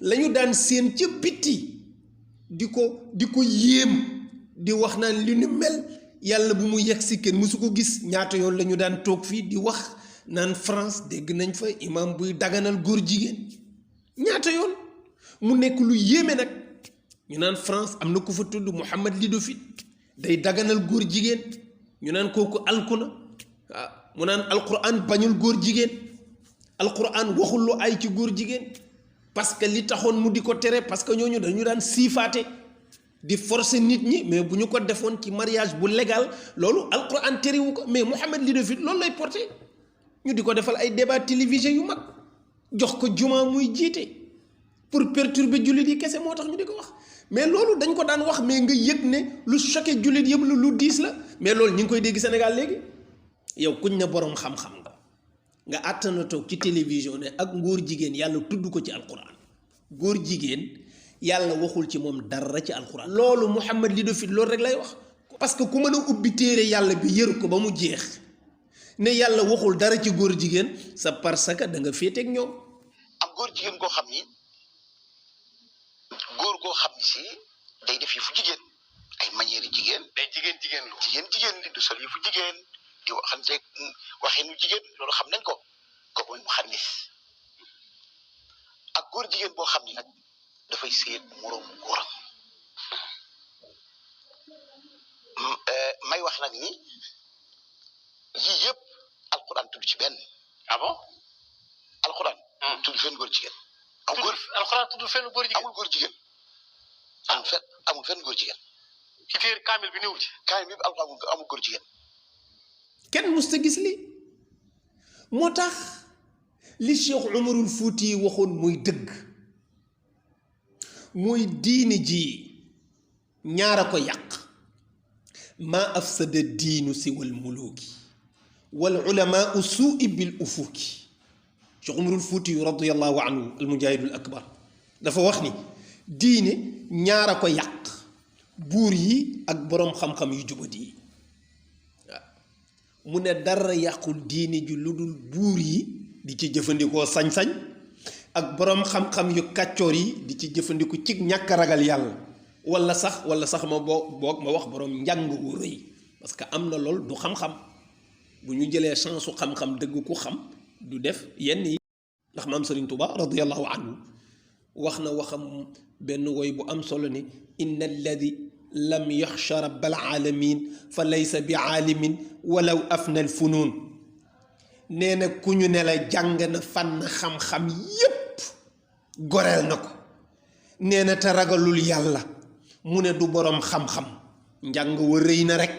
lañu daan seen ca bitti di ko yéem di wax naan li nu mel yàlla bu mu yegg si kenn mësu ko gis. ñaata yoon lañu daan toog fii di wax naan France dégg nañ fa imam buy daganal góor jigéen ñaata yoon mu nekk lu yéeme nag ñu naan France am na ku fa tudd Mohamed Lidofit day daganal góor jigéen ñu naan kooku alku na waaw mu naan alquran bañul góor jigéen alquran waxul lu ay ci góor jigéen parce que li taxoon mu di ko tere parce que ñooñu dañu daan siifaate di forcer nit ñi mais bu ñu ko defoon ci mariage bu légal loolu alquran terewu ko mais Mohamed Lidofit loolu lay porté ñu di ko defal ay débat télévisé yu mag jox ko juma muy jiite pour perturber jullit yi kese moo tax ñu di ko wax mais loolu dañ ko daan wax mais nga yëg ne lu choqué jullit yëpp lu diis la mais loolu ñu ngi koy dégg Sénégal léegi yow kuñ ne boroom xam-xam nga àttana toog ci télévision ne ak ngóor jigéen yàlla tudd ko ci alquran góor jigéen yàlla waxul ci moom dara ci alquran loolu Mohamed Lidofit loolu rek lay wax parce que ku mën a ubbi téere yàlla bi yër ko ba mu jeex ne yàlla waxul dara ci góor jigéen sa parce que da nga féeteeg ñoom. am góor jigéen goo xam ni góor goo xam ni si day def yëfu jigéen ay manière jigéen day jigéen li du sol yëfu jigéen di waxanteeg waxinu jigéen loolu xam nañ ko kooku mooy mu xannis ak góor jigéen boo xam ni nag dafay séet moroomu góoram may wax nag ni yii yëpp alquran tudd ci benn. ah bon alquran tudd fenn góor jigéen. alquran tudd fenn góor jigéen amul góor jigéen. amul fenn góor jigéen. ci téere kaamil bi néew ci. kaamil bi amul góor jigéen. kenn musta gis li moo tax li Cheikh Umarul Fuuti waxoon muy dëgg mooy diine ji ñaara ko yàq maa afsada diinu siwal muluuki wal ulamaa suui bil ufuuki. Cheikh Umarul Fuuti radiyallahu anhu al mujahidul akbar dafa wax ni diine ñaara ko yàq buur yi ak boroom xam-xam yu jubadi yi mu ne dara yàqul diine ji lu dul buur yi di ci jëfandikoo sañ-sañ ak boroom xam-xam yu kàccoor yi di ci jëfandiku ci ñàkk ragal yàlla wala sax ma boog ma wax boroom njàng wu rëy parce que am na lool du xam-xam bu ñu jëlee chance su xam-xam dëgg ku xam du def yenn yi ndax maam Sëriñ Tuuba radiyallahu anhu wax na waxam benn woy bu am solo ni inna alladi lam yaxsha rabbal alamin fa laysa bi aalimin walaw afna al funun nee na ku ñu ne la jàng na fànn xam-xam yépp goreel na ko nee na te ragalul yàlla mu ne du boroom xam-xam njàng wa rëy na rek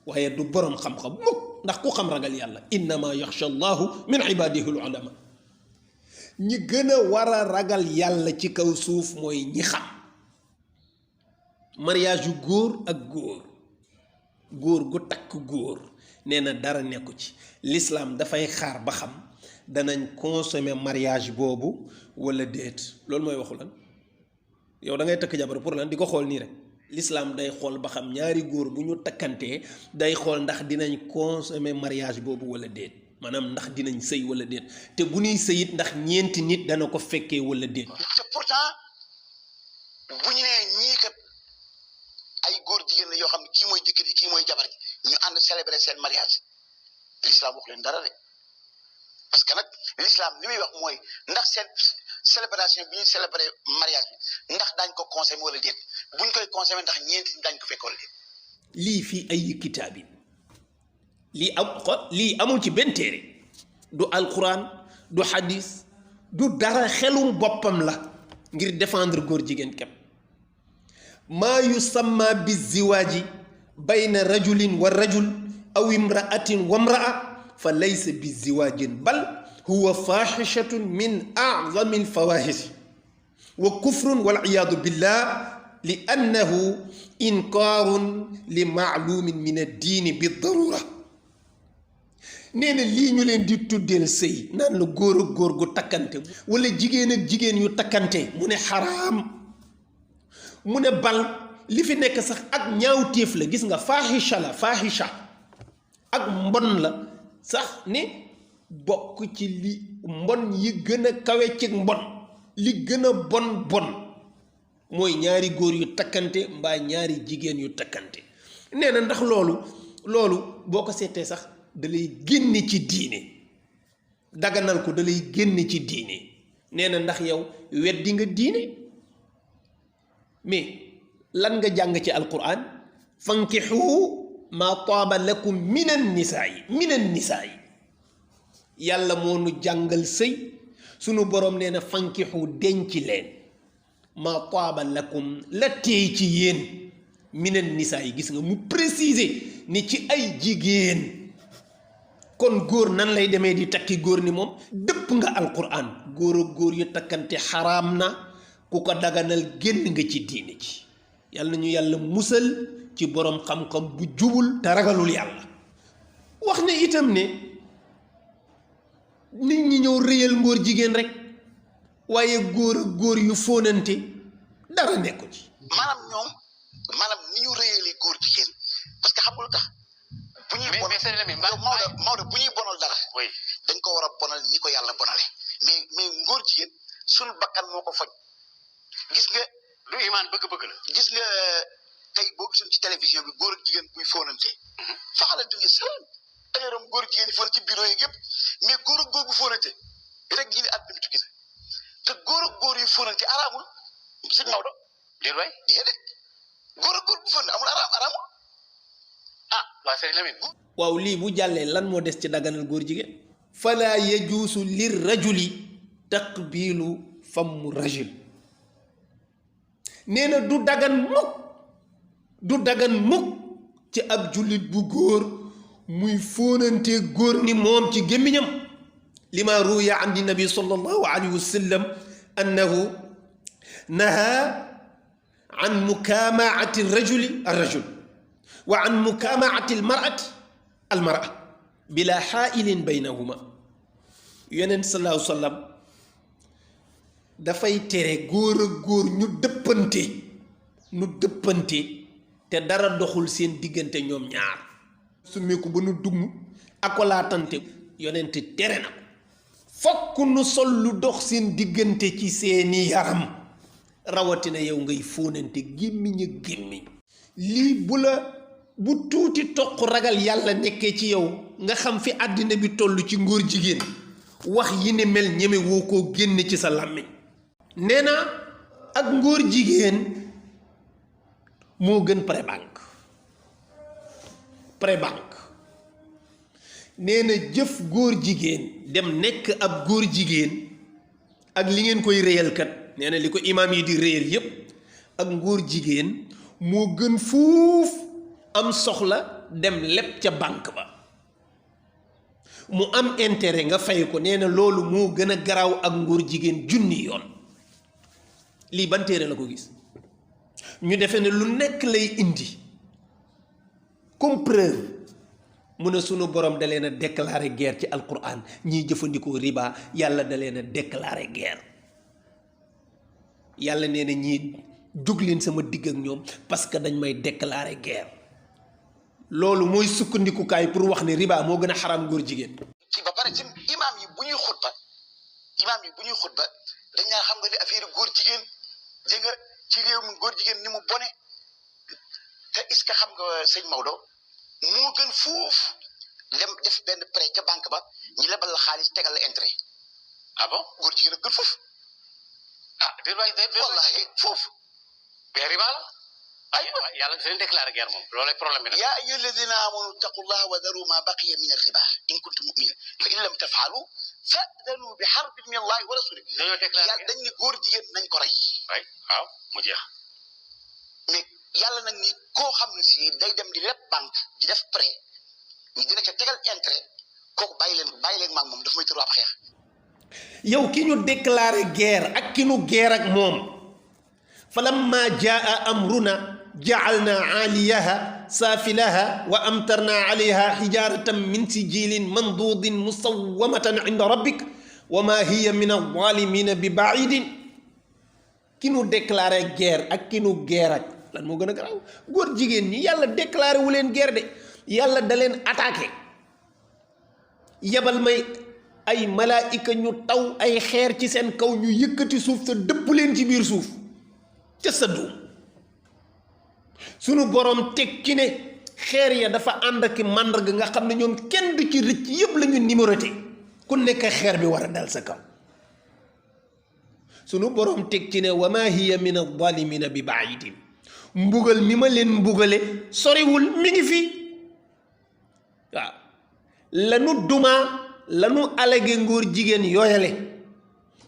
waaye du boroom xam-xam mukk ndax ku xam ragal yàlla innama yaxsha allahu min ibadihi al ulama ñi gën a war a ragal yàlla ci kaw suuf mooy ñi xam mariage yu góor ak góor gu takk góor nee na dara nekku ci l'islam dafay xaar ba xam danañ consommer mariage boobu wala déet loolu mooy waxu lan yow da ngay takk jabar pour lan di ko xool nii rek l'islam day xool ba xam ñaari góor bu ñu takkantee day xool ndax dinañ consommer mariage boobu wala déet maanaam ndax dinañ sëy wala déet te bu ñuy sëyit ndax ñeenti nit dana ko fekkee wala déet. te pourtant bu ñu nee ñii kat ay góor jigéen la yoo xam ne kii mooy jëkkër ji kii mooy jabar ji ñu ànd célébrer seen mariage l'islam wax leen dara de parce que nag l'islam li muy wax mooy ndax seen célébration bi ñuy célébrer mariage bi ndax daañ ko consommer wala déet buñ koy consommer ndax ñeenti nit daañ ko fekk wala déet. lii fii ay kitaabin lii amul ci benn téere du alquran du hadis du dara xelum boppam la ngir défendre góor jigéen képp maa yusamma bi ziwaaji bayna rajulin wa rajul aw imraatin wa imraa fa laysa bi ziwaajin bal huwa fahishatun min a'zami alfawahish wa kufrun wal iyaadu billah li annahu inkaarun li maalumin min addiini bi darura. nee na lii ñu leen di tuddeel sëy naan la góor ak góor gu takkante wala jigéen ak jigéen yu takkante mu ne xaraam mu ne bal li fi nekk sax ak ñaawteef la gis nga faahisha la faahisha ak mbon la sax ne bokk ci li mbon yi gën a kawe ci mbon li gën a bon mooy ñaari góor yu takkante mbaa ñaari jigéen yu takkante nee na ndax loolu boo ko seetee sax da lay génne ci diine daganal ko da lay génne ci diine nee na ndax yow weddi nga diine mais lan nga jàng ci alquran fankixu ma taaba lakum minan nisaayi yàlla moo nu jàngal sëy sunu boroom nee na fankixu denc leen ma taaba lakum la teey ci yéen minan nisaayi gis nga mu préciser ni ci ay jigéen kon góor nan lay demee di takki góor ni moom dëpp nga alquran góor ak góor yu takkante xaraam na ku ko daganal génn nga ci diine ci yàlla nañu yàlla musal ci boroom xam-xam bu jubul te ragalul yàlla wax ne itam ne nit ñi ñëw réyal ngóor jigéen rek waaye góor ak góor yu fóonante dara nekku ci maanaam ni ñu réyali góor jigéen parce que xam nga lu tax bu ñuy bon Maodo bu ñuy bonal dara dañ ko war a bonal ni ko yàlla bonale mais ngóor jigéen suñu bakkan moo ko foñ gis nga lu imaan bëgg-bëgg la gis nga tey boo gisoon ci télévision bi góor ak jigéen buy fóonante faxalante nga salaan danga rom góor jigéen yi fóon ci bureau yeeg yëpp mais góor ak góor bu fóonante rek ñi ne àdduna bi tukki na te góor ak góor yu fóonante araamul sëñ Maodo déet waay déedéet góor ak góor bu fóonante amul araamul waa Serigne Lamine waaw lii bu jàllee lan moo des ci daganal góor jigéen fala yajuusu lir rajuli taqbilu famu rajul nee na du dagan mukk ci ab jullit bu góor muy fóonante góor ni moom ci gémmiñam lima ruya an nabi sallallahu alayhi wa sallam annahu naha an mukaamaati rajuli arrajul wa an mukaamaati almara bila xaailin baynahuma yonent sallallahu sallam dafay tere góor ak góor ñu dëppante te dara doxul seen diggante ñoom ñaar summeeku ba nu dugg akolaatante yonent tere na ko fokk nu sol lu dox seen diggante ci seeni yaram rawatina yow ngay fóonante gémmiñ ak gémmiñ lii bu tuuti toq ragal yàlla nekkee ci yow nga xam fi àddina bi toll ci ngóor jigéen wax yi ne mel ñeme woo koo génn ci sa làmmiñ nee na ak ngóor jigéen moo gën pré-banque nee na jëf góor jigéen dem nekk ab góor jigéen ak li ngeen koy réyal kat nee na li ko imaam yi di réyal yépp ak ngóor jigéen moo gën fuuf am soxla dem leb ca banque ba mu am intérêt nga fay ko nee na loolu moo gën a garaaw ak ngóor jigéen junni yoon lii ban téere la ko gis ñu defe ne lu nekk lay indi comme preuve mu ne sunu borom da leen a déclarer guerre ci alquran ñiy jëfandikoo riba yàlla da leen a déclarer guerre yàlla nee na ñii jóg leen sama digg ak ñoom parce que dañ may déclarer guerre loolu mooy sukkandikukaay pour wax ne riba moo gën a xaraam góor jigéen. ci ba pare ci imaam yi bu ñuy xutba dañ naan xam nga ne affaire góor jigéen dégg nga ci réew mi góor jigéen ni mu bone te est-ce que xam nga sëñ Maodo moo gën fuuf dem def benn prêt ca banque ba ñu lebal la xaalis tegal la intérêt. bon góor jigéen a gën fuuf. wallahi foofu. mais riba la. aywa yàlla dafa leen déclaré guerre moom loolay problème bi nag. yaa ayyuha alladina amanu taqullaha wa daru ma baqiya min arriba in kuntum muminin fa in lam tafaalu fa'danu bi harbin min allahi wa rasuli. dañoo déclaré yàlla dañ ni góor jigéen nañ ko rey. waaw mu jeex. mais yàlla nag ni koo xam ne si day dem di leb banque di def prêt ñu dina ca tegal intérêt kooku bàyyi leen maag moom daf may tëru ab xeex. yow ki ñu déclaré guerre ak ki ñu guerre ak moom falamma jaa amruna ja'alna aaliyaha saafilaha wa amtarna alayha hijaratan min sijilin mandudin musawwamatan inda rabbik wa ma hiya min adh-dhalimina bi ba'idin ki ñu déclaré guerre ak ki ñu guerre ak lan moo gën a garaaw góor jigéen ñi yàlla déclaré wu leen guerre de yàlla da leen attaqué yebal may ay malaayika ñu taw ay xeer ci seen kaw ñu yëkkati suuf sa dëpp leen ci biir suuf ca Sadum sunu borom teg ci ne xeer ya dafa ànd ak màndarga nga xam ne ñoom kenn du ci rëcc yëpp la ñu numéroté ku nekk xeer bi war a dal sa kaw sunu borom teg ci ne wa ma hiya min adh-dhalimina bi baidin mbugal mi ma leen mbugale soriwul mi ngi fii waaw lanu duma lanu alage ngóor jigéen yooyale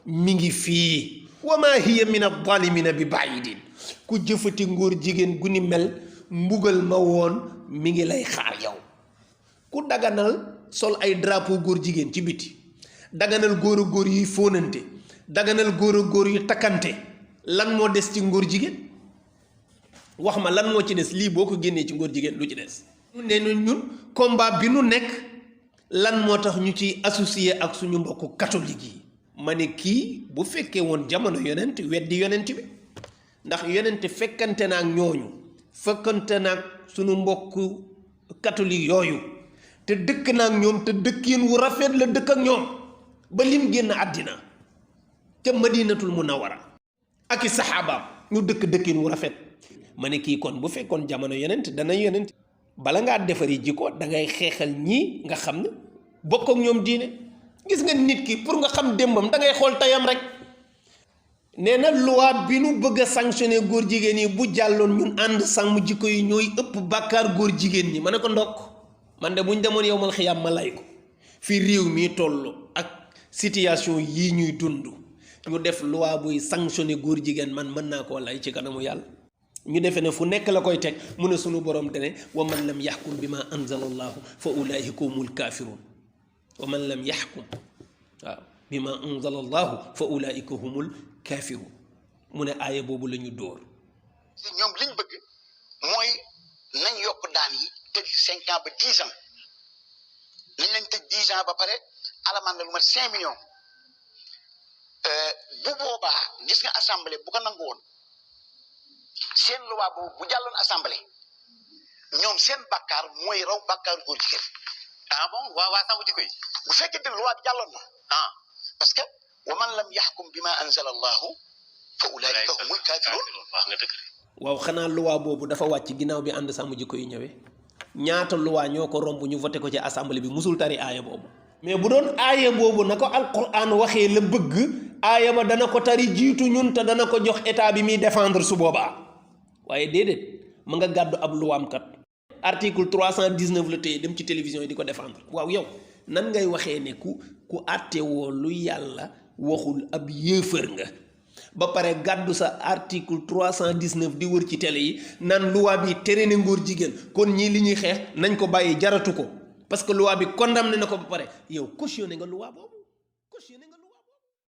mi ngi fii wa ma hiya min adh-dhalimina bi baidin ku jëfati ngóor jigéen gu ni mel mbugal ma woon mi ngi lay xaar yow ku daganal sol ay drapeau góor jigéen ci biti daganal góor a góor yuy fóonante daganal góor a góor yu takkante lan moo des ci ngóor jigéen wax ma lan moo ci des lii boo ko génnee ci ngóor jigéen lu ci des ne ñun combat bi nu nekk lan moo tax ñu ciy associé ak suñu mbokku catholique yi ma ne kii bu fekkee woon jamono yonent weddi yonent bi ndax yonent fekkante naag ñooñu fekkante naag suñu mbokku catholique yooyu te dëkk naag ñoom te dëkkin wu rafet la dëkk ak ñoom ba lim génn àddina ca madinatul munawara ak i saxaabaam ñu dëkkin wu rafet ma ne kii kon bu fekkoon jamono yonent dana yonent bala ngaa defari jikko da ngay xeexal ñii nga xam ne bokk ak ñoom diine gis nga nit ki pour nga xam démbam da ngay xool tayam rek nee na loi bi nu bëgg a sanctionné góor jigéen yi bu jàlloon ñun ànd sàmm jikko yi ñooy ëpp bàkkaar góor jigéen ñi ma ne ko ndokk man de buñ demoon yowmal xiyaam ma lay ko fi réew mi toll ak situation yii ñuy dund ñu def loi buy sanctionné góor jigéen man mën naa koo lay ci kanamu yàlla ñu defe ne fu nekk la koy teg mu ne sunu borom te ne wa man lam yaxkum bi ma anzala allahu fa ulaika humul kafirun wa man lam yaxkum waaw bi ma anzala allahu fa ulaika humul kafirun mu ne aaya boobu la ñu dóor ñoom liñ bëgg mooy nañ yokk daan yi tëj 5 ans ba 10 ans nañ leen tëj 10 ans ba pare alamaan la lu mat 5 millions bu boobaa gis nga assemblée bu ko nangu woon seen loi boobu bu jàlloon assemblée ñoom seen bàkkaar mooy raw bàkkaaru góor jigéen. ah bon waa sàmm jikko yi bu fekkente ne loi bi jàlloon na parce que wa man lam yaxkum bi ma anzala allahu fa ulaika humul kafirun wax nga dëgg waaw xanaa loi boobu dafa wàcc ginnaaw bi ànd sàmm jikko yi ñëwee ñaata loi ñoo ko romb ñu voté ko ci assemblée bi musul tari aaya boobu mais bu doon aaya boobu na ko alquran waxee la bëgg aaya ba dana ko tari jiitu ñun te dana ko jox état bi muy défendre su boobaa waaye déedéet ma nga gàddu ab luwaam kat article 319 la téye dem ci télévision yi di ko défendre waaw yow nan ngay waxee ne ku àtte woo lu yàlla waxul ab yéefar nga ba pare gàddu sa article 319 di wër ci télé yi naan loi bi tere ne ngóor jigéen kon ñii li ñuy xeex nañ ko bàyyi jaratu ko parce que loi bi condamné na ko ba pare yow cautionné nga loi boobu cautionné